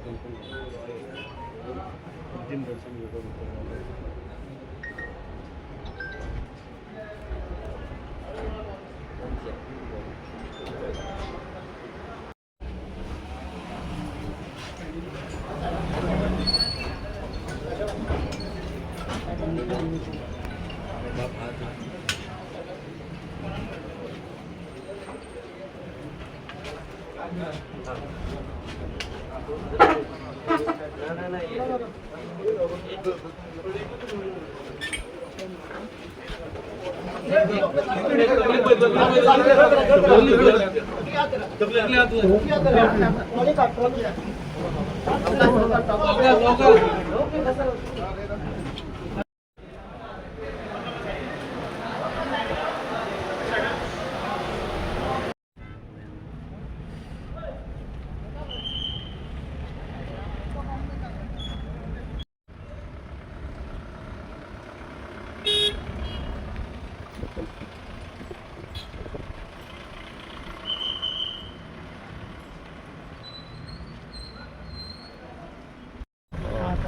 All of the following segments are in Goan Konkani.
अंतिम दर्शन घेवपाक भितर रावले.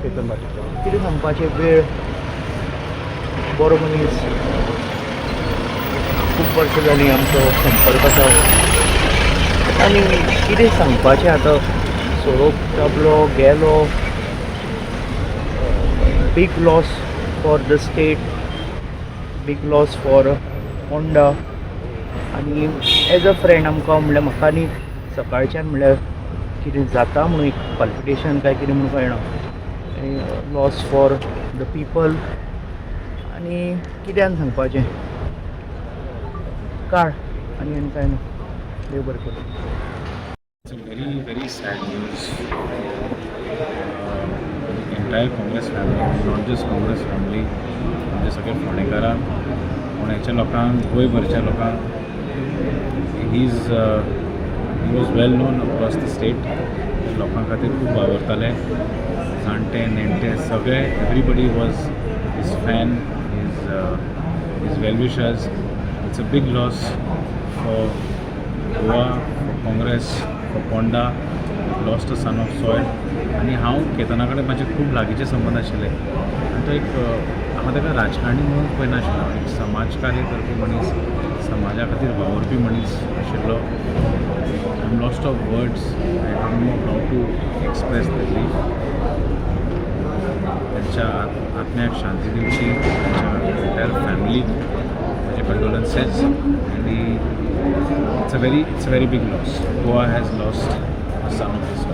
केतन भाटी. कितें सांगपाचें, वेळ बरो मनीस. खूब वर्सां जालीं आमचो संपर्क आसा आनी कितें सांगपाचें, आतां सोरोप चाबलो गेलो. Big loss for the state, big loss for Ponda. आनी एज अ फ्रेंड आमकां, म्हणल्यार म्हाका न्ही सकाळच्यान म्हणल्यार कितें जाता म्हणून एक पाल्पिटेशन काय कितें म्हणून कळना. Loss for the people. आनी कित्यान सांगपाचें, काळ आनी आनी कांय ना. देव बरें करूं. It's a very, very sad news. The entire Congress family, not just Congress family, म्हणजे सगळे फोंडेकारांक, फोंड्याच्या लोकांक, गोंयभरच्या लोकांक. He was well known across the state. लोकां खातीर खूब वावुरताले. जाणटे नेणटे सगळे, everybody was his fan, his well wishers. It's a big loss for Goa, for Congress, for Ponda. Lost a son of soil. आनी हांव केतना कडेन म्हाजे खूब लागींचे संबंद आशिल्ले आनी तो एक हांव ताका राजकारणी म्हणून पळयनाशिल्लो, एक समाज कार्य करपी मनीस, समाजा खातीर वावुरपी मनीस आशिल्लो. I am lost of words. I don't know how to express the grief. त्यांच्या आत्म्याक शांती दिवची. त्यांच्या एंटायर फॅमिलीक म्हजे कंडोलन्सेस. आनी it's a very big loss. Goa has lost a son of the soil.